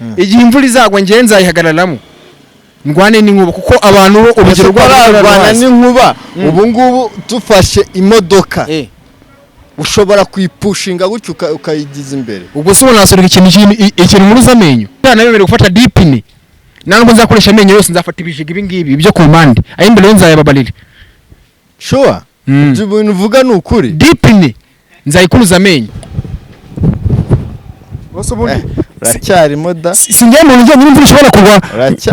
Igihe imvura izagwa ngewe nzayihagararamo ndwane n'inkuba, kuko abantu bo urugero rwabo rwarwana n'inkuba. Ubu ngubu dufashe imodoka, ushobora kuyipushinga gutyo ukayigiza imbere. Ubwo se ubona nasoreka ikintu nkuruza amenyo nabemerewe gufata dipini, ntabwo nzakoresha amenyo yose, nzafata ibijigo ibi ngibi byo ku mpande, ay'imbere yo nzayababarira. Sure, ibyo bintu uvuga ni ukuri? Dipini nzayikuruza amenyo. Uracyarimo da. Si njyewe muntu ugenda imvura ishobora kugwa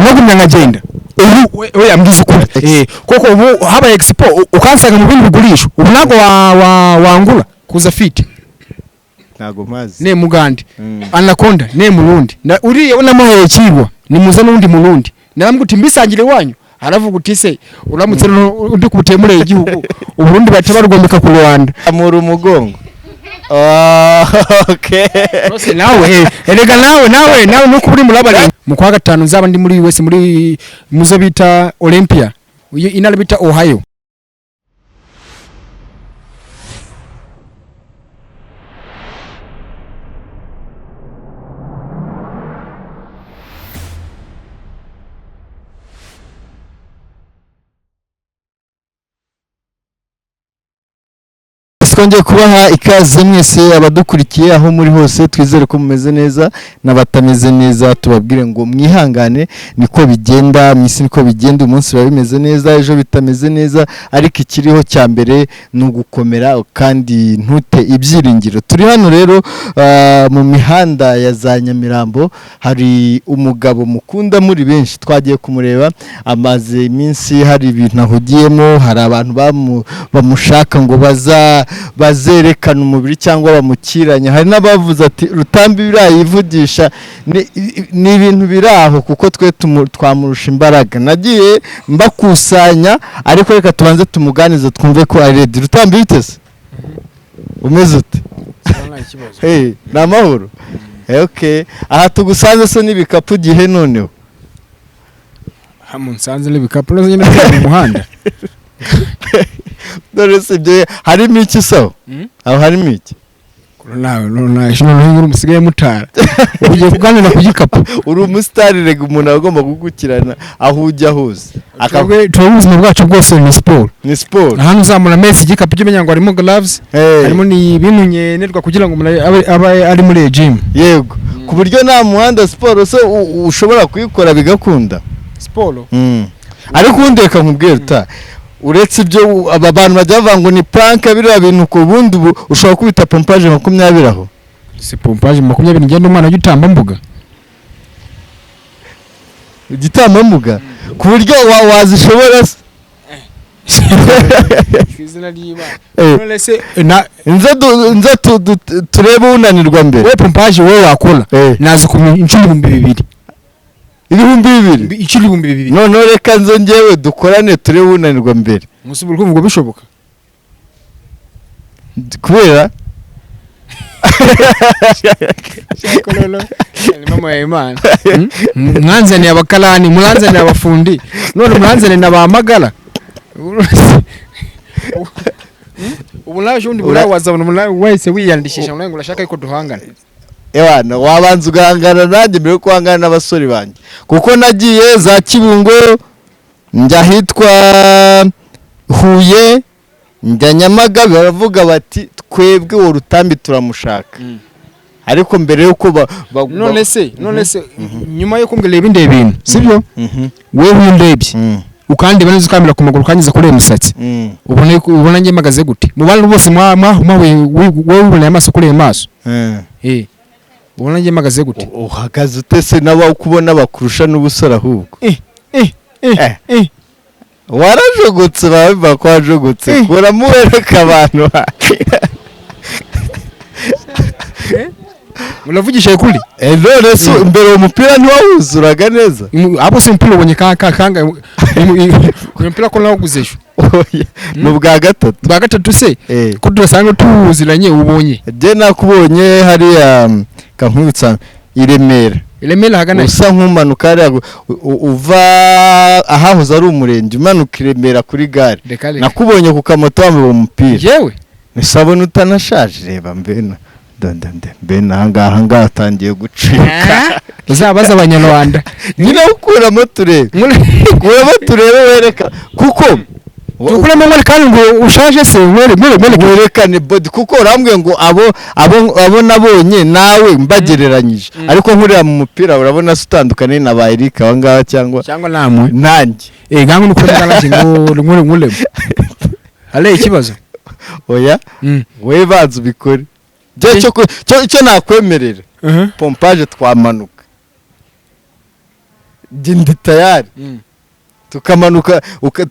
ntagumya nkagenda ubu we yambwiza ukuri, koko ubu habaye expo ukansanga mu bindi bigurisho, ubu ntabwo wangura kuza fite. Ntago mpazi. Ne mugande anaconda ne murundi na uriya unamuheye kirwa nimuza n'undi murundi narambwira uti mbisangire wanyu, aravuga uti se uramutse undi kubutemure igihugu uburundi baca barugomeka ku Rwanda. Amura umugongo. Okay. Rose nawe erega nawe nuko uri murabari mu kwa gatanu nzaba ndi muri US muri muzo bita Olympia inara bita Ohio. Twongeye kubaha ikaze mwese abadukurikiye aho muri hose, twizere ko mumeze neza, n'abatameze neza tubabwire ngo mwihangane, niko bigenda mu isi, niko bigenda, umunsi biba bimeze neza, ejo bitameze neza, ariko ikiriho cya mbere ni ugukomera kandi ntute ibyiringiro. Turi hano rero mu mihanda ya za Nyamirambo, hari umugabo mukunda muri benshi, twagiye kumureba, amaze iminsi hari ibintu ahugiyemo, hari abantu bamushaka ngo bazerekana umubiri cyangwa bamukiranye, hari n'abavuze ati Rutambi birayivugisha ni ibintu biraho kuko twe twamurusha imbaraga. Nagiye mbakusanya, ariko reka tubanze tumuganize twumve ko ari ready. Rutambi bitese umeze ute? Hey, ni amahoro. Okay, aha tugusanze so n'ibikapu gihe noneho. Hamu nsanze n'ibikapu nazo nyine mu muhanda. Dore si ibyo, harimo iki so? Aho harimo iki? Nawe musigaye mutara ugiye kuganira ku gikapu. Uri umusitari rega, umuntu agomba kugukirana aho ujya hose. Twebwe ubuzima bwacu bwose ni siporo. Ni siporo. Ahantu uzamura amezi igikapu ujye umenya ngo harimo gloves, harimo ni ibintu nkenerwa kugira ngo umuntu abe ari muri gym. Yego, ku buryo nta muhanda siporo so ushobora kuyikora bigakunda. Siporo. Ariko ubundi reka nkubwire uta uretse ibyo aba bantu bajya bavuga ngo ni prank biriya bintu, ku bundi ubu ushobora kubita pompage 20 aho. Si pompage 20 ngende umwana w'igitambambuga. Igitambambuga ku buryo wazishobora se? Izina ry'Imana. None se nze turebe unanirwa mbere. We pompage wowe wakora nazi ku inshuro 2000. 2000? Inshuro 2000. None reka nzo ngewe dukorane turebe unanirwa mbere. Musubira kumva bishoboka. Kubera mama ya Imana. Mwanzaniye abakarani, mwanzaniye abafundi, none mwanzaniye n'abamagara. Ubu nawe undi burayi wazabona umuntu wese wiyandikisha ngo urashaka yuko duhangana. Ewana wabanza ugahangana nanjye mbere yo guhangana n'abasore banjye, kuko nagiye za Kibungo, njya ahitwa Huye, njya Nyamagabe, baravuga bati twebwe uwo Rutambi turamushaka. Ariko mbere yuko none se nyuma yo kumbwira ibindi bintu sibyo, wewe undebye ukandeba neza ukamira ku maguru ukangiza kuri umusatsi, ubona ngiye magaze gute mu bantu bose wewe ubona amaso kuri maso, ubona ngiye magaze gute? Uhagaze ute se nabo ukubona bakurusha n'ubusore ahubwo? Warajogotse, babiva ko wajogotse, uramuwereka abantu. Muravugisha kuri? None se mbere uwo mupira ntiwawuzuraga neza? Abo se umupira ubonye kanga umupira ko nawuguze ejo. Ni ubwa gatatu. Bwa gatatu se? Ko turasanga tuziranye ubonye. Je nakubonye hariya kankwibutsa i Remera. I Remera hagana usa nk'umanuka hariya uva ahahoze ari umurenge umanuka i Remera kuri gare. Nakubonye ku kamoto wambaye umupira. Yewe? Nisabone utanashaje, reba mbena. Ndende ben ahangaha ngaha atangiye gucika. Uzabaza Abanyarwanda. Nyine ukuramo turebe, kuramo turebe, wereka kuko Ukuramo ngo kandi ngo ushaje se, mwere mwere mwere. Werekane body, kuko urambwiye ngo abo nabonye nawe mbagereranyije, ariko nkurira mu mupira urabona se utandukanye na ba Eric aba ngaba cyangwa Cyangwa namwe. Nanjye. Eh, ngango nuko ndanganje ngo nkure nkure ale ikibazo. Oya, we banza ubikore. Cyo nakwemerera, pompage twamanuka, njye ndi tayari, tukamanuka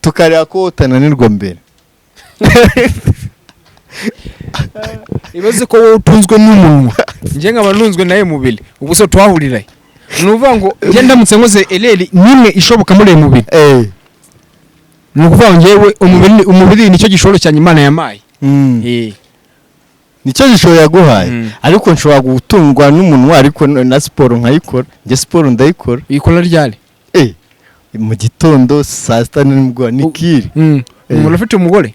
tukareba ko utananirwa mbere. Ibaze ko wowe utunzwe n'umunwa, njye nkaba ntunzwe nawe mubiri, ubu se twahurira he? Ni ukuvuga ngo njye ndamutse nkoze ereri n'imwe ishoboka muri uyu mubiri, ni ukuvuga ngo njyewe umubiri nicyo gishoro cyanjye Imana yamaye. Nicyo gishoro yaguhaye. Ariko nshobora gutungwa n'umunwa, ariko na siporo nkayikora. Njye siporo ndayikora. Uyikora ryari? Mu gitondo, saa sita, nimugoroba ni kiri. Umuntu ufite umugore?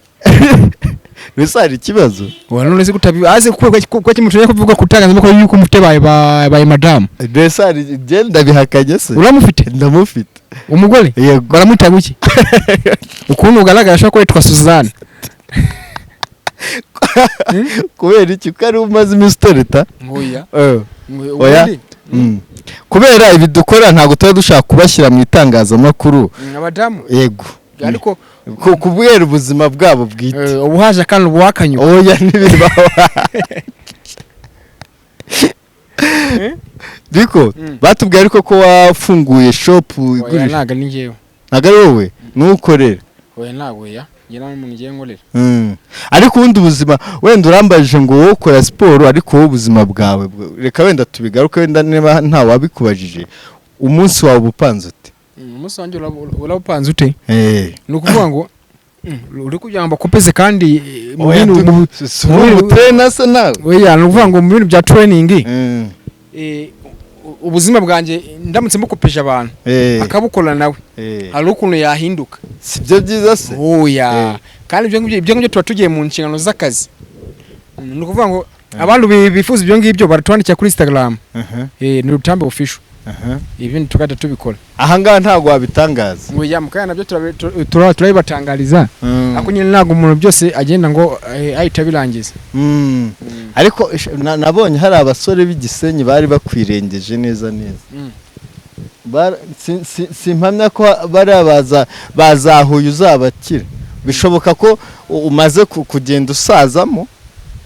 Mbese hari ikibazo? Wa none se gutabi aze kuko kimutumye kuvuga kutangazamakuru yuko mufite baye madamu? Mbese hari njye ndabihakanye se? Uramufite? Ndamufite. Umugore? Yego. Baramwita guki? Ukuntu ugaragara ashobora kuba yitwa Suzanne. Kubera iki? Ko ari umaze iminsi utereta? Oya. Oya. Kubera ibi dukora ntabwo tuba dushaka kubashyira mu itangazamakuru. Abadamu? Yego. Ariko Kubera ubuzima bwabo bwite. Ubu haje akantu buhakanye. Oya, ntibibaho. Ariko batubwiye ariko ko wafunguye shop Oya. igurisha. Ntabwo ari njyewe. Ntabwo ari wowe nukorera? Oya, ntabwo, ya njye nta n'umuntu ngiye nkorera. Ariko ubundi ubuzima, wenda urambajije ngo wowe ukora siporo, ariko wowe ubuzima bwawe reka wenda tubigaruke, wenda niba nta wabikubajije, umunsi wawe uba upanze ute? Umunsi wanjye urawupanze ute? Ni ukuvuga ngo uri kugira ngo bakopeze kandi mu Oya, bintu si uri umutrainer se nawe? Oya, ni ukuvuga ngo mu bintu bya training, ubuzima bwanjye ndamutse mbukopeje abantu akabukora nawe, hari ukuntu yahinduka. Si byo byiza se? Oya. Kandi ibyo ngibyo tuba tugiye mu nshingano z'akazi. Ni ukuvuga ngo abantu bifuza ibyo ngibyo baratwandikira kuri Instagram. Ni Rutambi Official. Ibindi tugahita tubikora. Ahangaha ntabwo wabitangaza? Oya, mu kanya nabyo turabibatangariza, ariko nyine ntabwo umuntu byose agenda ngo ahita abirangiza. Ariko nabonye hari abasore b'igisenyi bari bakwirengeje neza neza. Simpamya ko bariya bazahuye uzabakira. Bishoboka ko umaze kugenda usazamo.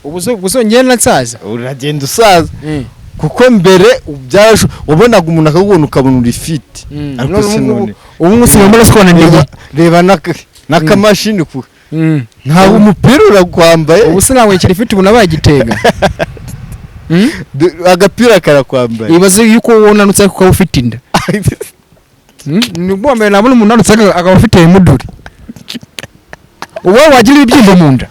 Ubu so ngenda nsaza? Uragenda usaza, kuko mbere wabonaga umuntu akakubona ukabona uri fit, ariko None si ubu ngubu none. Ubu ngubu simbona siko Reba, nanjye. Reba n'akamashini ku ntabwo umupira urakwambaye. Ubu sinabonye ikintu ifite, ubu nabaye igitega. Agapira karakwambaye. Ibaze yuko wowe unanutse ariko ukaba ufite inda. Ni ubwo mbere nabona umuntu unanutse akaba afite imuduri. Uba wagira ibibyimba mu nda,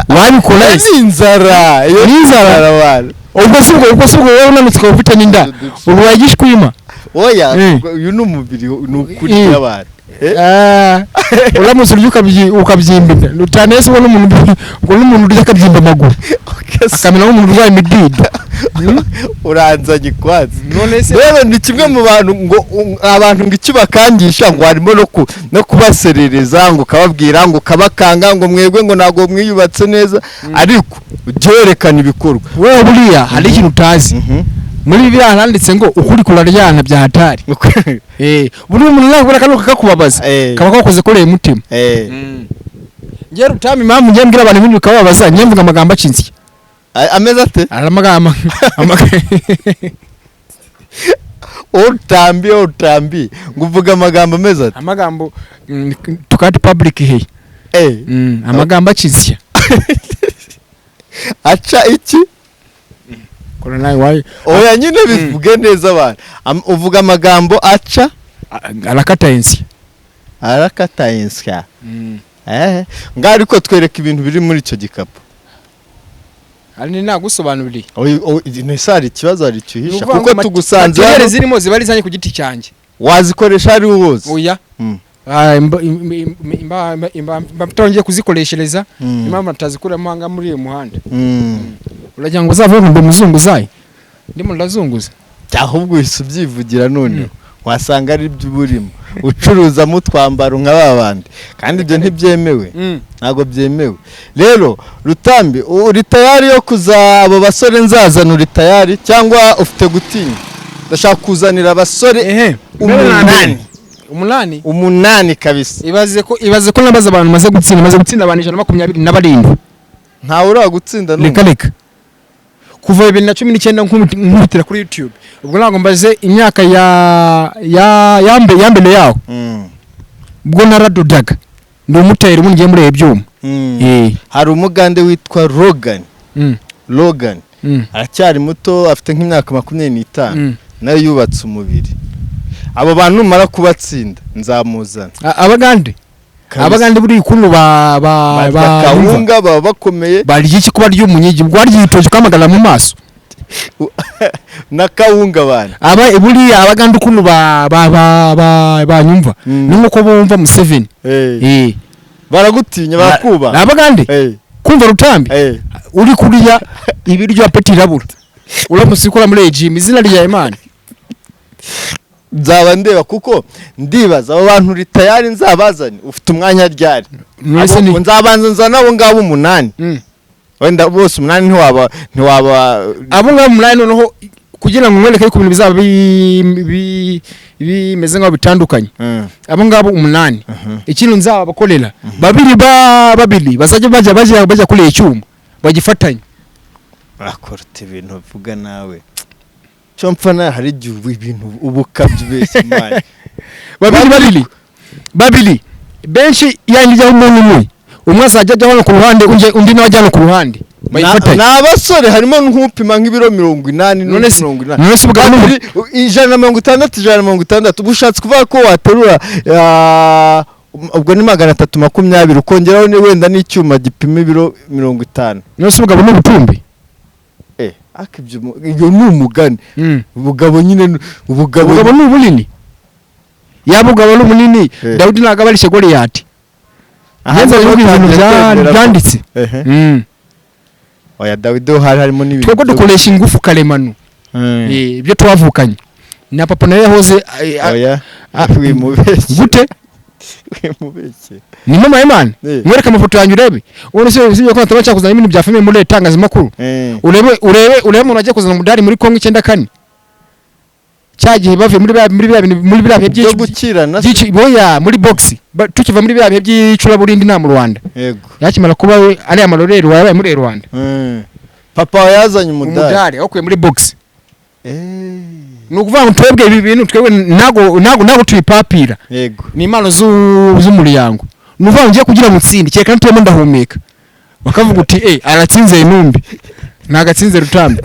wabikora ese? Ni inzara iyo. Ni inzara. Bana. Ubwo si ubwo wowe unanutse ukaba ufite n'inda, ubu wagishwima? Oya. Uyu ni umubiri, ni ukuri y'abantu. Ah, uramutse urya ukabyimba inda cyane se, ubona umuntu, ubwo n'umuntu urya akabyimba amaguru akamera nk'umuntu urwaye imidido. Uranzanye kwanza. None se Rero ni kimwe mu bantu ngo abantu ngo icyo bakangisha ngo harimo no kubaserereza, ngo ukababwira ngo ukabakanga ngo mwebwe ngo ntabwo mwiyubatse neza, ariko ujye werekana ibikorwa. Wewe buriya hari ikintu utazi. Muri Bibiliya handitse ngo ukuri kuraryana bya hatari. Buriya umuntu nakubona kano kakakubabaza, kaba kakoze kuri uyu mutima. Njye Rutama, impamvu njye mbwira abantu ibintu bikababaza, njye mvuga amagambo acinsiye. Ameze ate? Ari amagambo Utambi utambi ngo uvuge amagambo ameze ate? Amagambo tukati public he. Amagambo acinsiye. Aca iki? Kora nawe wayi. Oya nyine, bivuge neza abantu. Uvuga amagambo aca Arakata insi. Arakata insya. Ngaho ariko twereka ibintu biri muri icyo gikapu. Ari ni nagusobanuriye. Ntese hari ikibazo, hari icyo Ni uhisha? ukuvuga Kuko ngo tugusanze materiel hano zirimo ziba ari izanjye ku giti cyanjye. Wazikoresha ari wowe wose? Oya. Ah, imba mtongeye kuzikoreshereza, impamvu natazikuramo aha ngaha muri uyu muhanda. Uragira ngo uzavuge ngo ndi umuzunguzayi, ndimo ndazunguza? Ahubwo uhise ubyivugira noneho, wasanga ari byo uba urimo ucuruzamo utwambaro nka ba bandi, kandi ibyo ntibyemewe, ntabwo byemewe. Rero Rutambi, uri tayari yo kuza? Abo basore nzazana, uri tayari cyangwa ufite gutinya? Ndashaka kuzanira abasore Ehe. 8. 8? 8 kabisa. Ibaze ko nabaza abantu maze gutsinda abantu 127. Ntawe uragutsinda Reka. n'umwe? Reka, kuva 2019 nkubitira kuri YouTube, ubwo ntabwo mbaze imyaka ya mbere yaho, ubwo naradodaga, ndi umuteri, ubundi ngiye muri ibyuma. Hari Umugande witwa Logan. Logan aracyari muto, afite nk'imyaka 25. Nayo yubatse umubiri. Abo bantu numara kubatsinda nzamuzana. Abagande? Kabisa. Abagande buriya ukuntu ba Barya kawunga, baba bakomeye. Barya iki? Kuba ry'umunyigi ubwo warya igitoki ukamagara mu maso. Na kawunga bana. Aba buriya Abagande ukuntu ba ba ba ba banyumva ni nkuko bumva Museveni. Baragutinya, barakubaha. Ni Abagande? Kumva Rutambi uri kurya ibiryo, appétit irabura, uramutse ukora muri gym, izina rya Imana. Nzaba ndeba, kuko ndibaza abo bantu, uri tayari nzabazane? Ufite umwanya ryari? Mwese ni Nzabanza nzana abo ngabo 8. Wenda bose 8 ntiwaba Abo ngabo 8, noneho kugira ngo nkwereke ko ibintu bizaba bimeze nk'aho bitandukanye, abo ngabo 8, ikintu nzabakorera, babiri ba babiri bazajya bajya kuri icyuma bagifatanye. Bakorota ibintu uvuga nawe cyo mpfa nawe, hari igihe ubu ibintu ubu ukabya ubeshya Imana. Babiri babiri babiri, benshi yandi ijyaho umuntu umwe umwe azajya ajya hano ku ruhande, undi nawe ajya hano ku ruhande, bayifatanye. Ni abasore, harimo nk'upima nk'ibiro 80 None n'undi se 80. None se ubwo Babiri, 160, 160. Uba ushatse kuvuga ko waterura ubwo ni 320, ukongeraho ni wenda n'icyuma gipima ibiro 50. None se ubugabo ni ubutumbi? Ariko ibyo iyo ni umugani. Ubugabo nyine ubugabo. Ubugabo ni ubunini. Yaba ubugabo ari ubunini, Dawidi ntabwo aba arishe Goliyati. Aha Ngenza niho kuvuga ibintu utangiye kwemera byanditse. Ehe. Oya, Dawidi ho hari harimo n'ibintu Twebwe dukoresha ingufu karemano. Ibyo twavukanye na papa nawe yahoze Oya, wimubeshye. Gute? Wimubeshye. Ni mama y'Imana. Mwereke amafoto yanjye urebe. Ubundi se usibye ko nataba kuzana ibintu bya filime muri itangazamakuru, urebe umuntu agiye kuzana umudari muri Kongo 94, cya gihe bavuye muri bya bintu, muri bya bihe Byo gukirana se? by'iki, boya muri box, tukiva muri bya bihe by'icuraburindi nta mu Rwanda. Yakimara kuba we ariya marorero wabaye muri Rwanda. Papa wawe yazanye umudari? Umudari wakuye muri box. Ni ukuvuga ngo twebwe ibi bintu, twebwe ntago tubipapira. Ni impano z'umuryango. Ni ukuvuga ngo ngiye kugira ngo utsinde, kereka ntuyemo ndahumeka, bakavuga uti: "Eh, aratsinze intumbi, ntagatsinze Rutambi."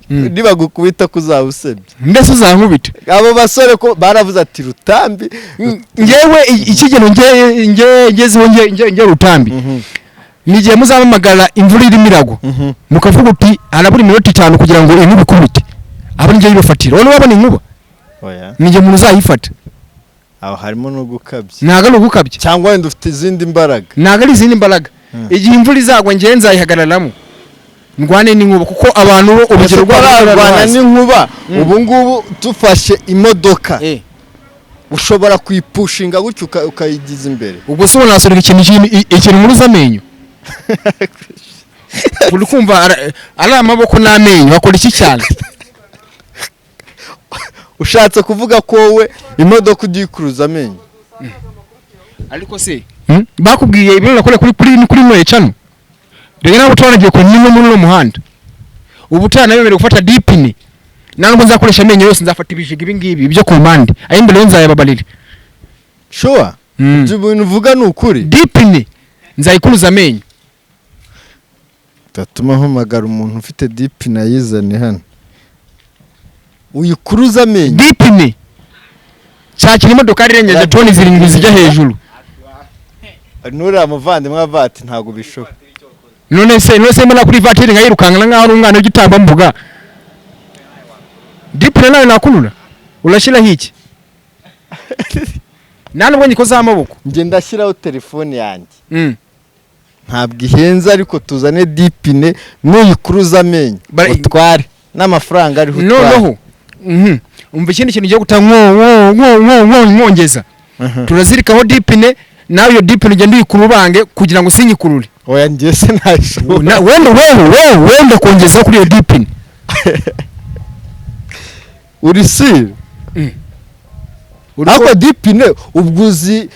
Nibagukubita ko uzaba usebye. Ndetse uzankubita. Abo basore ko baravuze ati: "Rutambi." Ngewe ikigero nge ngezeho, nge Rutambi, ni igihe muzahamagara imvura irimo iragwa, mukavuga uti: "Harabura iminota 5 kugira ngo inkuba ikubite," abo ngiye yibafatira. Wowe wabona inkuba? Oya. Ni igihe umuntu uzayifata. Aho harimo no gukabya. Ntabwo ari ugukabya. Cyangwa wenda ufite izindi mbaraga. Ntabwo ari izindi mbaraga. Igihe imvura izagwa, ngewe nzayihagararamo ndwane n'inkuba, kuko abantu bo urugero rwabo Urarwana rurabazi. n'inkuba? Ubu ngubu dufashe imodoka, ushobora kuyipushinga gutyo ukayigiza imbere? Ubwo se ubona nasoreka ikintu ikintu nkuruza amenyo? Uri kumva ari amaboko n'amenyo bakora iki cyane? Ushatse kuvuga ko wowe imodoka ugiye ikuruza amenyo? Ariko se bakubwiye ibintu nakora kuri mwe cano rero, ntabwo twaragiye ku nimwe muri uno muhanda. Ubu utanabemerewe gufata dipine, ntabwo nzakoresha amenyo yose, nzafata ibijigo ibi ngibi byo ku mpande, ay'imbere yo nzayababarira. Sure? Ibyo bintu uvuga ni ukuri? Dipine nzayikuruza amenyo. Tatuma mpamagara umuntu ufite dipine ayizane hano, uyikuruza amenyo. Dipine cyakira imodoka irengeje toni 7 zijya hejuru. Nuriya muvandimwe ava ati: "Ntabwo bishoboka." None se mbona kuri vatiri nkayirukankana nkaho ari umwana w'igitambambuga, dipine nawe nakurura, urashyiraho iki? Nta nubwo nyikozaho amaboko. Njye ndashyiraho telefone yanjye. Ntabwo ihenze, ariko tuzane dix pneus, nuyikuruza amenyo utware n'amafaranga ariho utware. Noneho umva ikindi kintu ugiye guta nko nko nko nko nkongeza, turazirikaho dix pneus, nawe iyo dix pneus ugenda uyikurubange kugira ngo sinyikurure. Oya, njye se nayishobora. Wenda wewe wewe wenda kongezaho kuri iyo dix pneus. Uri sire? Ariko dix pneus ubwo uzi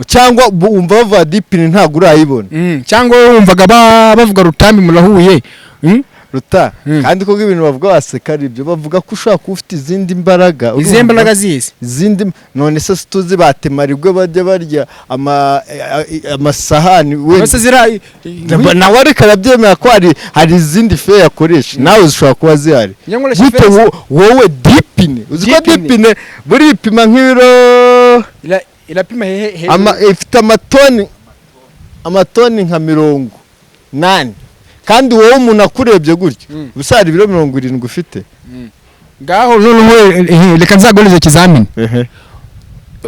cyangwa wumva bavuga dix pneus, ntabwo urayibona. Cyangwa wowe wumvaga bavuga Rutambi murahuye? Ruta, kandi koko ibintu bavuga waseka, ari ibyo bavuga ko ushobora kuba ufite izindi mbaraga. Izihe Urumva? mbaraga zizi? Izindi, none se tuzi batemarigwe bajya barya amasahani wenda. Bose zira. Nawe ariko arabyemera ko hari izindi fe yakoresha, nawe zishobora kuba zihari. Njye nkoresha Gute? feza. Wowe dix pneus, uzi ko Dix pneus. dix pneus buripima nk'ibiro Irapima hehe hehe? Ifite amatoni nka 80, kandi wowe umuntu akurebye gutyo, ubusa hari ibiro 70 ufite. Ngaho noneho reka nzaguhereze ikizamini.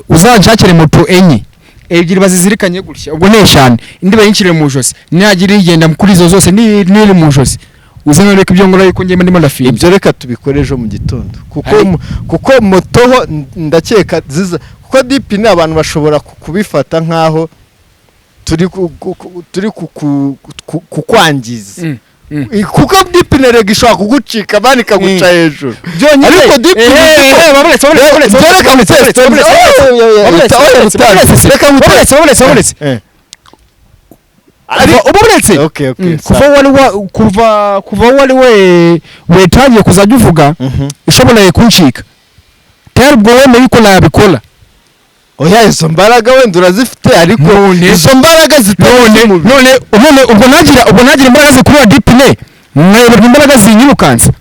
Uzanshakire moto enye, ebyiri bazizirikanye gutya, ubwo ni eshanu, indi bayinshyire mu ijosi, nihagira igenda kuri izo zose n'iri mu ijosi, uze nwereke ibyo ngora yuko njyewe ndimo ndafinda. Ibyo reka tubikore ejo mu gitondo, kuko kuko moto ho ndakeka ziza, kuko dix pneus abantu bashobora kubifata nk'aho turi kukwangiza. Kuko dix pneus rega ishobora kugucika bani ikaguca hejuru. Byonyine. Ariko dix pneus Babonetse, babonetse, babonetse, Reka babonetse, muteste. babonetse, Oya, babonetse, oya, babonetse, Rutambi. babonetse, Reka muteste. babonetse, babonetse, babonetse. Uba uretse Okay, kuva sawa. wari wa kuva kuva wari we wetangiye kuzajya uvuga ishobora kuncika, tayari ubwo wemeye yuko nabikora. Oya, izo mbaraga wenda urazifite, ariko izo mbaraga zitari None iz'umubiri. None ubwo nagira imbaraga zikurura dix pneus, nkayoberwa imbaraga zinyirukansa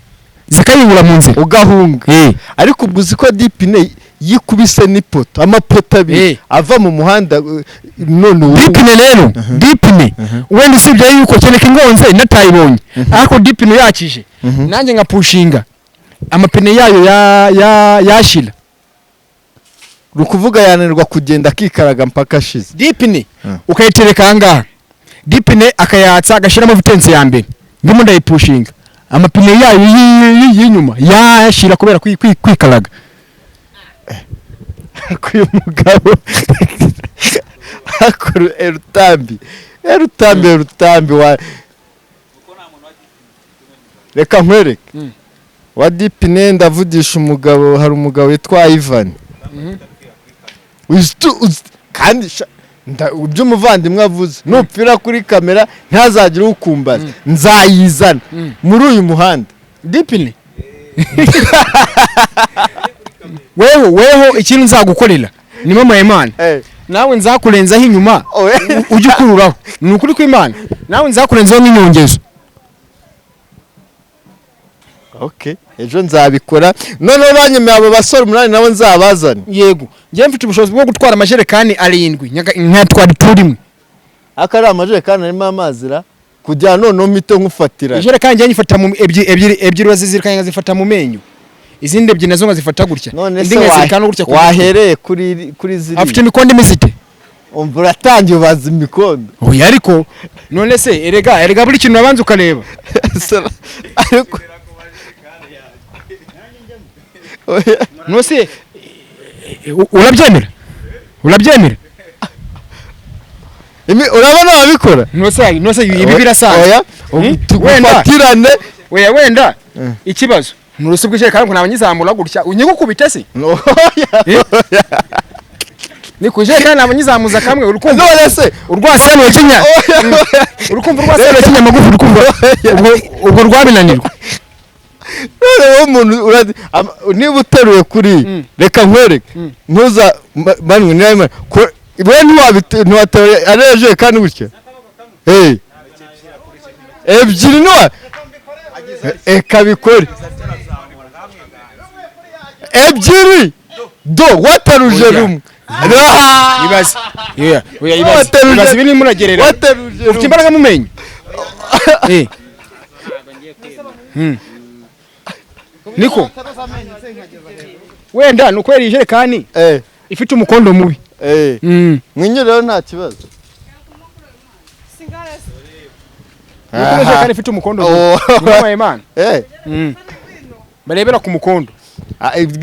zikayibura mu nzira. Ugahunga. Ariko ubwo uzi ko dix pneus yikubise n'ipoto, amapoto abiri ava mu muhanda, none ubu Dix pneus rero, dix pneus wenda usibye yuko kereka ingonze natayibonye, ariko dix pneus yakije, nanjye nkapushinga amapine yayo ya yashira. Uri ukuvuga yananirwa kugenda akikaraga mpaka ashize. Dix pneus ukayitereka ahangaha, dix pneus akayatsa, agashyiramo vitesse ya mbere, ndimo ndayipushinga, amapine yayo y'inyuma yashira kubera kwikaraga. Uyu mugabo akora erutambi, erutambi, erutambi wa, reka nkwereke. Wa dix pneus, ndavugisha umugabo, hari umugabo witwa Ivan. Kandi ibyo umuvandimwe avuze, nupfira kuri kamera ntazagire ukumbaza, nzayizana muri uyu muhanda. Dix pneus, weho ikintu nzagukorera ni mama Imana, nawe nzakurenzaho inyuma. Ujye ukururaho, ni ukuri kw'Imana, nawe nzakurenzaho n'inyongezo. Okay, ejo nzabikora. Noneho banyemeye abo basore umunani, nabo nzabazane. Yego, njyewe mfite ubushobozi bwo gutwara amajerekani arindwi, nkayatwara ituru imwe. Aka ari amajerekani arimo amazi ra, kugira noneho mpite nkufatira. Ijerekani njyewe nyifata mu ebyiri, ebyiri, ebyiri urazizirikanye nkazifata mu menyo, izindi ebyiri nazo nkazifata gutya, None indi se nkazirikana gutya ku mutwe. wahereye kuri ziriya? Afite imikondo imeze ite? Umva, uratangiye ubaza imikondo. Oya, ariko none se erega buri kintu urabanza ukareba. Ariko oya. Nose urabyemera, urabyemera? Urabona wabikora? Nose ibi birasanzwe. Oya. Tugufatirane. Oya, wenda ikibazo ni urusi bw'ijerekani ngo ntabwo nyizamura gutya unyigukubite se? Oya. Eh? Ni ku ijerekani ntabwo nyizamuza kamwe, uri kumva? None se Urwasaya kinya. Oya, oya. Uri kumva urwasaya kinyamagufi, uri kumva ubwo rwabinanirwa. None wowe umuntu niba uteruye kuri, reka nkwereke, ntuza manwe niba we ntiwateruye ari ejerekani gutya. Ebyiri ntiwa eka bikore ebyiri do wateruje Oya. rumwe. Ibaze, oya oya, ibaze. Wateruje. Ibaze ibi nimuragerera. Wateruje Ufite rumwe. imbaraga mu menyo. Niko wenda ni ukwera ijerekani. Ifite umukondo mubi. Mwinyureho nta kibazo. Aha. Ifite umukondo mubi. Imana. Barebera ku mukondo.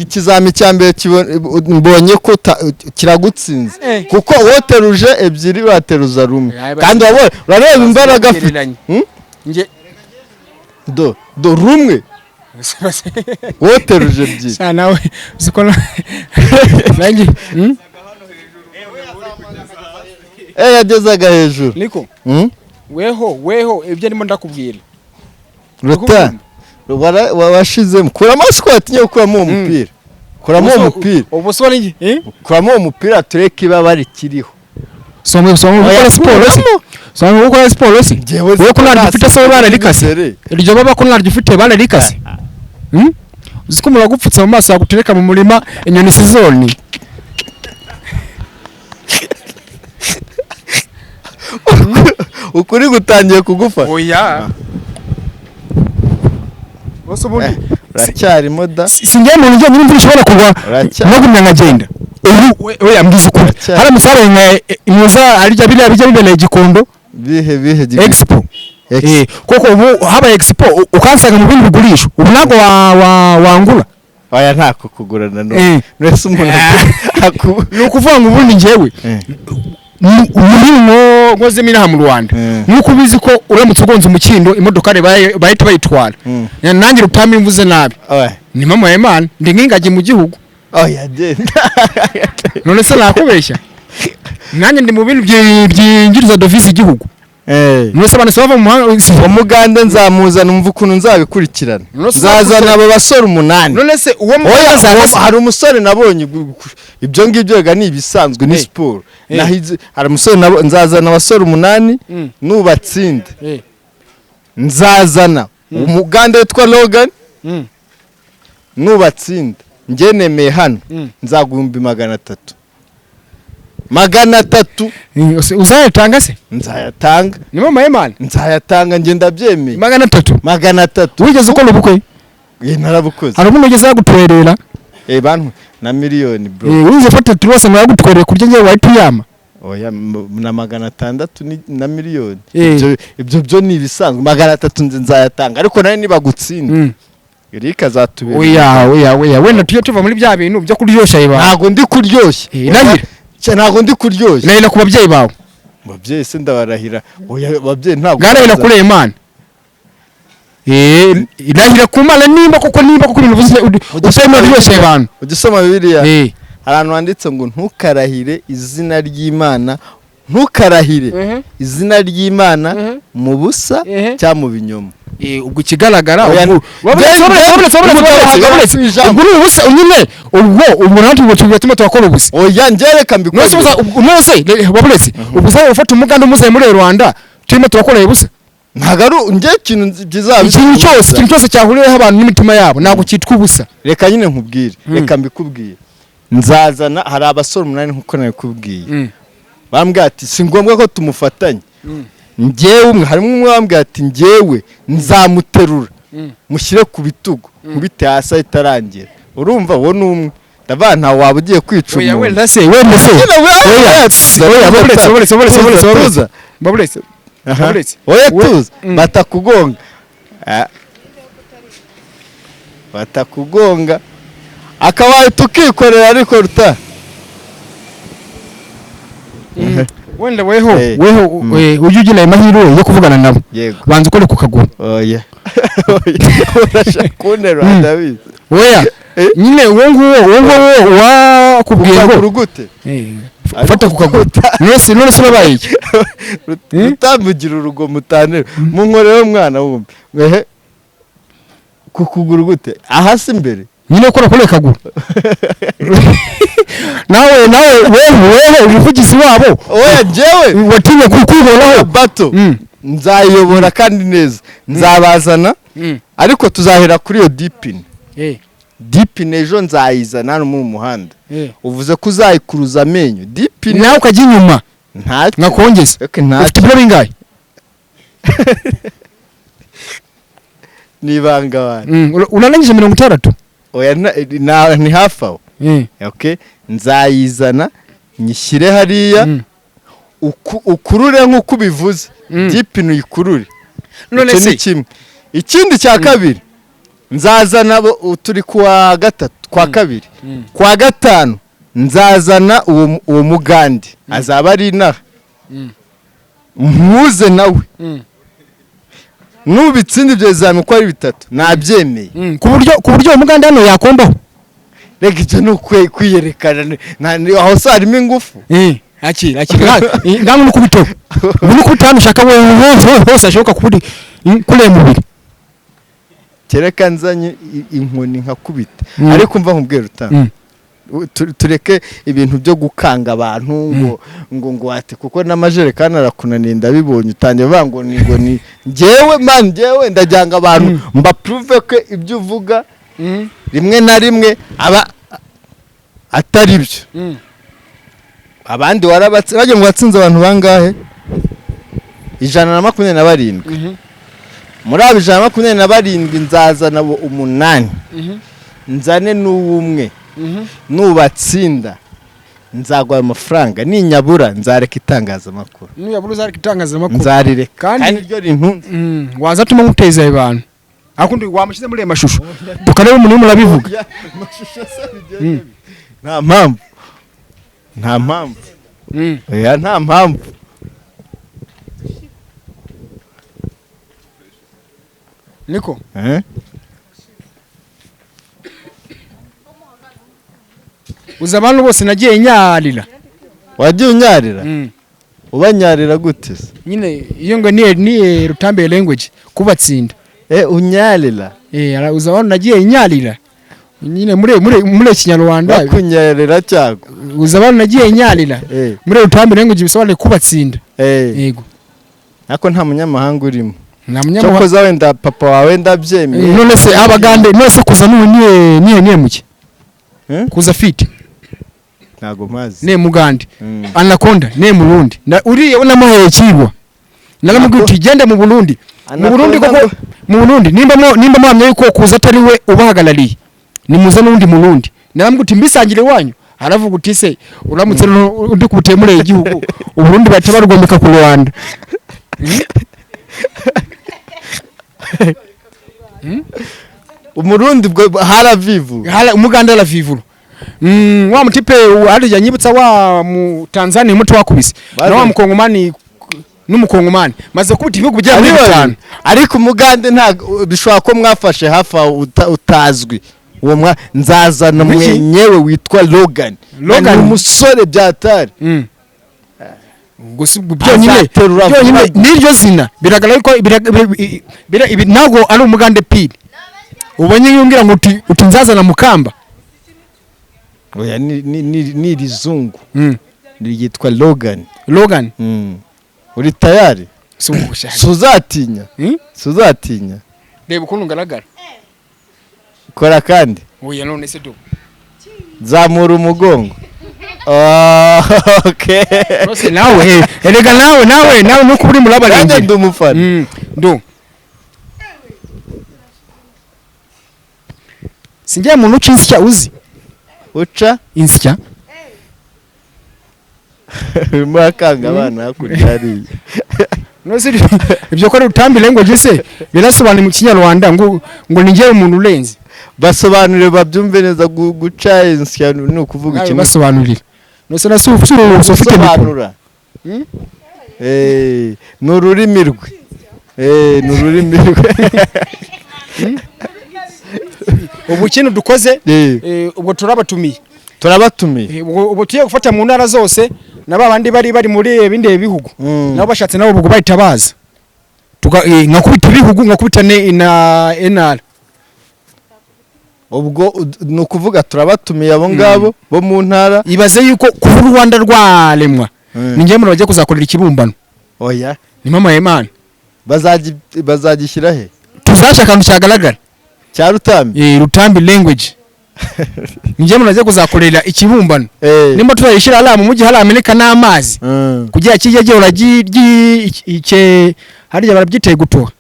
Ikizami cya mbere mbonye ko kiragutsinze kuko woteruje ebyiri wateruza rumwe kandi urareba imbaraga afite. Nge do rumwe woteruje ebyiri. Sha nawe uziko nanjye yagezaga hejuru. Niko weho ibyo ndimo ndakubwira. Ruta washizemo kuramo squat nyo kuramo umupira. Kuramo umupira. Ubusore ngi? Kuramo umupira tureke ibaba rikiriho. Somwe gukora siporo se. Somwe gukora siporo se. Wowe ko naryo ufite se bararikase. Iryo baba ko naryo ufite bararikase. Uziko muragupfutsa mu maso yagutereka mu murima inyoni sizoni. Ukuri gutangiye kugufa. Oya. Bose ubundi uracyarimo da. Sinjye mu njye n'imvura ishobora kugwa nagumya nkagenda. Ubu oya mbwiza ukuri. Haramutse habaye nka arya biriya bijya bibereye Gikondo. Bihe Expo. Koko ubu habaye expo ukansanga mu bindi bigurisho. Ubu ntago wangura. Oya ntako kugura na none. Nese umuntu ni ukuvuga ngo ubundi njyewe umurimo nkozemo inaha mu Rwanda nuko ubizi ko uramutse ugonze umukindo imodoka bahita bayitwara. Nanjye rutami mvuze nabi. Ni mama ya Imana ndi nk'ingagi mu gihugu. Oya genda. None se nakubeshya? Nanjye ndi mu bintu byinjiriza devise igihugu. None se abantu bava mu mahanga Umuganda nzamuzana umva ukuntu nzabikurikirana. Nzazana abo basore 8. None se uwo hari umusore nabonye ibyo ngibyo ga ni ibisanzwe ni siporo. Hari umusore nzazana abasore 8 nubatsinde. Nzazana umuganda witwa Logan nubatsinde. Njye nemeye hano nzaguhumbi 300. 300 uzayatanga se? Nzayatanga. Ni mama Imana. Nzayatanga nge ndabyemeye. 300. 300. Wigeze ukora ubukwe? Narabukoze. Hari umuntu ugeze yagutwerera? Bantu na miliyoni bro. Wigeze ufata turose ngo yagutwerere kurya ngewe wahita uyama? Oya na 600 na miliyoni. Ibyo byo ni ibisanzwe. 300 nzayatanga ariko nawe nibagutsinda. Erika azatubera. Oya wenda tujye tuva muri bya bintu byo kuryoshya iba. Ntago ndi kuryoshya. Irahira. Ntago ndi kuryoshya. Irahira ku babyeyi bawe. Babyeyi se ndabarahira. Oya babyeyi ntago. Garahira kuri Imana. Irahira ku Mana nimba koko ibintu uvuze usema ryoshya abantu. Ugisoma Bibiliya. Hari ahantu handitse ngo ntukarahire izina ry'Imana, ntukarahire izina ry'Imana mu busa cyangwa mu binyoma. Ubwo ikigaragara ubwo ubusa nyine ubwo natwe tugatuma twakora ubusa. Oya ngereka mbikora. Nose wabuletse ubusa ufata umuganda umuzaye muri Rwanda turimo turakora ubusa. Ntagaru nge ikintu kizaba ikintu cyose cyahuriyeho abantu n'imitima yabo ntabwo cyitwa ubusa. Reka nyine nkubwire, reka mbikubwire. Nzazana hari abasore 8 nkuko nabikubwiye. Bambwiye ati si ngombwa ko tumufatanye. Njyewe umwe harimo umwe wambwiye ati njyewe nzamuterura mushyire ku bitugu nkubite hasi itarangira. Urumva wo numwe ndava nta waba ugiye kwica umuntu. Wenda se oya babuletse oya tuza batakugonga akabaye tukikorera ariko ruta. Wenda weho ujye ugira amahirwe yo kuvugana nabo. Banza ukore ku kaguru. Oya. Urashaka kunterura ndabizi. Oya. Nyine uwo nguwo wakubwiye ngo urugute. Fata ku kaguru. None se babaye iki? Utambugira urugo mutanera. Munkorere umwana wumve. Wehe ku kuguru gute? Aha si imbere. Nyine ukora kuri kaguru. Nawe wewe umuvugizi wabo. Oya jewe watinye kukubonaho bato. Nzayobora kandi neza. Nzabazana. Ariko tuzahera kuri iyo dipine. Dipine ejo nzayizana hano mu muhanda. Uvuze ko uzayikuruza amenyo. Dipine nawe ukajya inyuma. Ntacyo. Nakongeza. Ufite ibiro bingahe? Ni ibanga bana. Unarangije 60? Oya ni hafi aho. Okay. Nzayizana nyishyire hariya, ukurure nk'uko ubivuze, by'ipine uyikurure. None Icyo se ni kimwe. Ikindi cya kabiri, nzazana turi kuwa gatatu, kwa kabiri, kwa gatanu nzazana uwo mugande, azaba ari inaha, mpuze nawe. Nubitsinda ibyo bizami uko ari bitatu, nabyemeye. Ku buryo uwo mugande hano yakombaho. Reka, ibyo ni kwiyerekana, aho se harimo ingufu? Akira, akira, ngamwe nukubiteho ubu, nukubita hano ushaka wewe hose hose ashoboka kuri kuri mubiri. Kereka nzanye inkoni nkakubita. Ariko mva nkubwira utanga, tureke ibintu byo gukanga abantu ngo ati kuko n'amajerekani arakunaniye, ndabibonye utangiye uvuga ngo ni njyewe man, njyewe ndajyanga abantu mbaprove ko ibyo uvuga rimwe na rimwe aba atari byo. Abandi warabatse bagira ngo watsinze abantu bangahe? 127. Muri abo 127 nzazana abo 8, nzane n'uwumwe. Nubatsinda nzaguha ayo mafaranga, ninyabura nzareka itangazamakuru. Nuyabura uzareka itangazamakuru? Nzarireka. Kandi- Kandi ryo rintunze. Waza tuma nguteza ayo bantu, akundi wamushyize muri ayo mashusho tukareba umuntu urimo urabivuga. Amashusho se bigende bite? Nta mpamvu, nta mpamvu. Oya, nta mpamvu. Niko. Eh? Uzi abantu bose nagiye nyarira. Wagiye unyarira? Ubanyarira gute se? Nyine iyo ngo niye Rutambi language kubatsinda. Eh, unyarira. Eh, uzi abantu nagiye nyarira nyine muri Kinyarwanda. Bakunyarira cyangwa? Uzi abantu nagiye nyarira muri Rutambi language bisobanuye kubatsinda. Yego. Ariko nta munyamahanga urimo. Nta munyamahanga. Cyokoza wenda papa wawe ndabyemeye. None se abagande, none se kuza n'ubu niye muke? Eh? Kuza fit. Ntago mpazi. Ne mugande. Anaconda ne murundi. Na uriya unamuhaye kigwa, naramubwiye uti genda mu Burundi, mu Burundi Anaconda. Koko mu Burundi nimba muhamya yuko kuza atari we ubahagarariye, nimuze n'undi Murundi. Naramubwiye uti mbisangire wanyu, aravuga uti se uramutse undi kubuteye muri igihugu Uburundi bahita barugomeka ku Rwanda. Umurundi bwo haravivu. Hala umuganda aravivura. Wa mutipe harya nyibutsa wa mu Tanzania umuti wakubise na wa mukongomani n'umukongomani maze kubita ibihugu bigera muri bitanu. Ariko umugande ntabwo bishobora ko mwafashe hafi aho utazwi uwo mwa nzazana Wiki? mwenyewe witwa Logan. Logan. Ni umusore byatari. Gusa ubwo byonyine Azaterura byonyine vuba. n'iryo zina biragaragara ko ibi ntabwo ari umugande pili ubonye yumbwira ngo uti nzazana mukamba. Oya, ni irizungu ryitwa Logan. Logan. Uri tayari? Si ugushaka. Suzatinya? Mm? Suzatinya? Reba ukuntu ngaragara. Kora kandi. Oya, none se do. Zamura umugongo. Ah, okay. Rwose nawe erega nawe nuko uri Nanjye murabarengera. ndi umufana. Ndo sinjye muntu uca insya uzi. Uca insya. Urimo urakanga abana hakurya hariya. Nose ibyo ko ari Rutambi language se birasobanuye mu Kinyarwanda ngo ni njyewe umuntu urenze. Basobanurire babyumve neza, guca insya ni ukuvuga Nawe ikintu. basobanurira, nose nase ufite mikoro. Gusobanura. Ni ururimi rwe. Ni ururimi rwe. Ubu kintu dukoze, ubwo turabatumiye. Turabatumiye. Ubwo tugiye gufata mu ntara zose na ba bandi bari muri bindi bihugu, nabo bashatse nabo ubwo bahita baza. Nkakubita ibihugu, nkakubita na NR. Ubwo ni ukuvuga turabatumiye abo ngabo bo mu ntara. Ibaze yuko kuba u Rwanda rwaremwa, ni njyewe muntu bagiye kuzakorera ikibumbano. Oya. Ni mama y'Imana. Bazagishyira he? Tuzaca akantu cyagaragara. Cya Rutambi. Rutambi language, ni njyewe muntu bagiye kuzakorera ikibumbano. Nimba tuzayishyira hariya mu mujyi hariya hameneka n'amazi, kugira kijye gihora icye harya barabyiteye gutoha.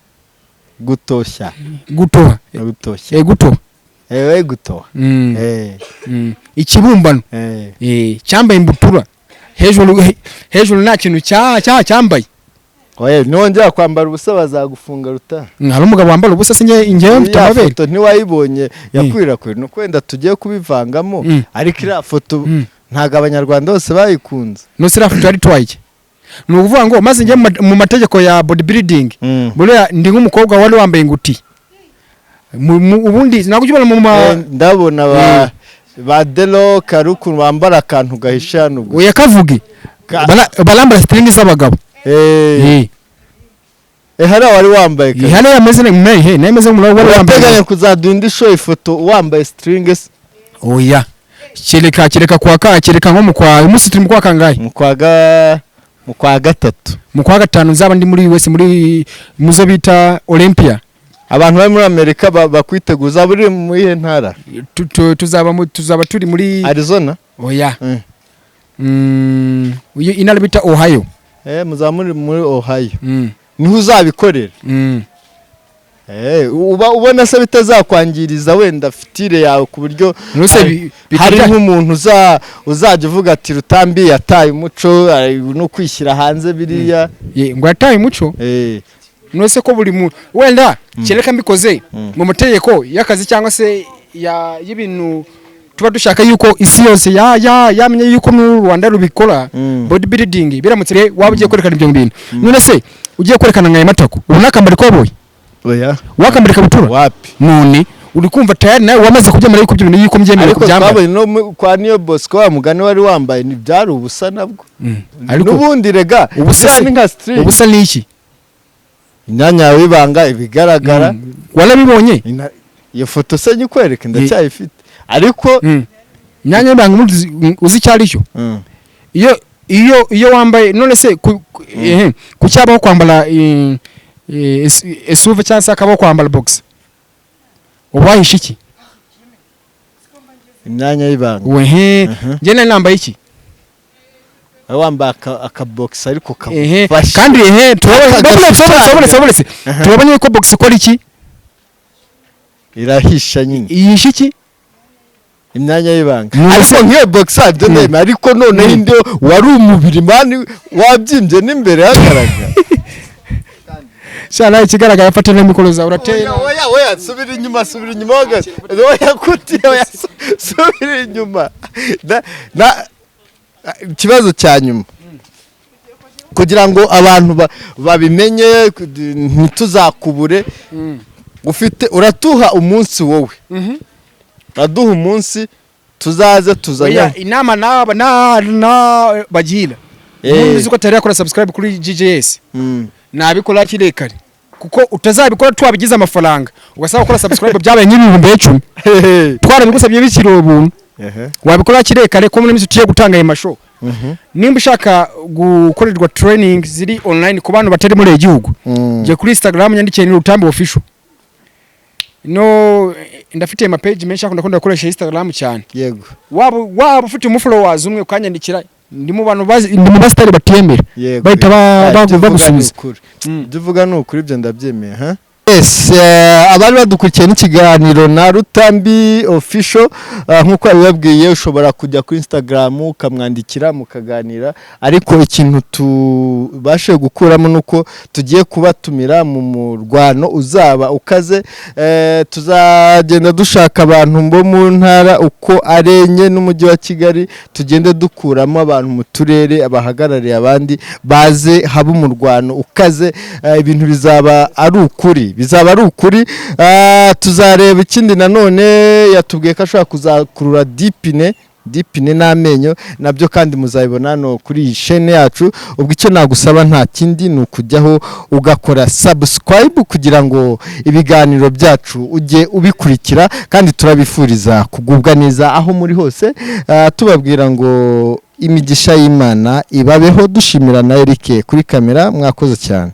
Gutoshya. Gutoha. Gutoshya. Gutoha. Ewe gutoha. Ikibumbano cyambaye imbutura hejuru, hejuru nta kintu cya cyambaye. Oya, nongera kwambara ubusa bazagufunga, Ruta. Hari umugabo wambara ubusa se? Njyewe mfite Iriya amabere. foto ntiwayibonye yakwirakwira? Nuko wenda tugiye kubivangamo, ariko iriya foto ntabwo Abanyarwanda bose bayikunze. Nose iriya foto yari itwaye iki? Ni ukuvuga ngo maze njye mu mategeko ya bodybuilding, buriya ndi nk'umukobwa wari wambaye ingutiya. Ubundi ntabwo ujya ubona mu ma Ndabona ba Delo kari ukuntu bambara akantu gahisha hano gusa. Oya, kavuge. Barambara string z'abagabo. Hariya wari wambaye kare. Hano yameze ne he nemeze nk'umuntu wari wambaye. Urateganya kuzaduha indi show ifoto wambaye string se? Oya, kereka kwa ka kereka nko mu kwa, uyu munsi turi mu kwa kangahe? Mu kwa gatatu. Mu kwa gatanu nzaba ndi muri US, muri muzo bita Olympia. Abantu bari muri Amerika bakwiteguza. Uzaba uri mu iyihe ntara? Tuzaba turi muri Arizona? Oya. Uyu intara bita Ohio. Muzaba muri Ohio, niho uzabikorera? Uba ubona se bitazakwangiriza wenda future yawe, ku buryo Nuse hari nk'umuntu uzajya uvuga ati Rutambi yataye umuco, ari no kwishyira hanze biriya? Ngo yataye umuco? Nose ko buri muntu wenda kereka mbikoze mu mategeko y'akazi cyangwa se y'ibintu tuba dushaka yuko isi yose ya ya yamenye yuko n'u Rwanda rubikora bodybuilding. Biramutse rero waba ugiye kwerekana ibyo bintu, none se ugiye kwerekana nka matako, ubu nakambara ikoboyi? Oya. Wakambara ikabutura? Wapi. None uri kumva tayari nawe wamaze kubyemera yuko ibyo bintu yuko mbyemerewe Ariko kubyambara? twabonye no kwa Niyo Bosco, wa mugani wari wambaye ntibyari ubusa nabwo. Ariko N'ubundi rega ubusa ziriya ni nka string. Ubusa ni iki? Imyanya yawe y'ibanga ibigaragara. Warabibonye? Iyo foto se nyikwereke? Ndacyayifite ariko. Imyanya y'ibanga ubundi uzi icyo ari cyo? Iyo wambaye, none se kuki habaho kwambara esuve cyangwa se hakabaho kwambara box, uba wahishe iki? Imyanya y'ibanga. Wehe. Njye nari nambaye iki? Wari wambaye akabogisi ariko kagufashe. Kandi turabona Aka turabona turabona yuko box ikora iki? Irahisha nyine. Yihishe iki? Imyanya y'ibanga. Ariko Ariko nk'iyo boxer byo ndemera, ariko noneho indi wari umubiri man wabyimbye n'imbere hagaragara. Sha, nawe ikigaragara fata na mikoro zawe uratera. Oya, oya, oya, subira inyuma, subira inyuma gato. Oya, kuti oya, subira inyuma. Na ikibazo cya nyuma kugira ngo abantu babimenye, ntituzakubure, ufite uratuha umunsi, wowe uraduha umunsi tuzaze tuzanye. Oya, inama naba na bagira umuntu uzi ko atari yakora subscribe kuri GJS, nabikora hakiri kare, kuko utazabikora twabigize amafaranga, ugasaba gukora subscribe byabaye nk'ibihumbi 10, twarabigusabye bikiri ubuntu. Wabikora hakiri kare ko muri minsi tugiye gutanga ayo mashow. Nimba ushaka gukorerwa training ziri online ku bantu batari muri iki gihugu, jya kuri Instagram nyandikiye, ni Rutambi Official. No ndafite ama page menshi, akunda gukoresha Instagram cyane. Waba ufite umufollowers umwe ukanyandikira, ndi mu bantu bazi, ndi mu basitari batiyemera, bahita Ibyo uvuga ni bagusubiza. ukuri. Ibyo uvuga ni ukuri, ibyo ndabyemeye, ha? Yes, abari badukurikiye n'ikiganiro na Rutambi Official, nk'uko yabibabwiye, ushobora kujya kuri Instagram ukamwandikira mukaganira. Ariko ikintu tubashe gukuramo nuko tugiye kubatumira mu murwano uzaba ukaze. Tuzagenda dushaka abantu bo mu ntara uko ari enye n'umujyi wa Kigali, tugende dukuramo abantu mu turere bahagarariye abandi, baze habe umurwano ukaze. Ibintu bizaba ari ukuri, bizaba ari ukuri. Tuzareba ikindi nanone yatubwiye ko ashobora kuzakurura dipine n'amenyo, nabyo kandi muzabibona hano kuri iyi shene yacu. Ubwo icyo nagusaba nta kindi, ni ukujyaho ugakora subscribe kugira ngo ibiganiro byacu ujye ubikurikira, kandi turabifuriza kugubwa neza aho muri hose. Tubabwira ngo imigisha y'Imana ibabeho, dushimira na Eric kuri kamera. Mwakoze cyane.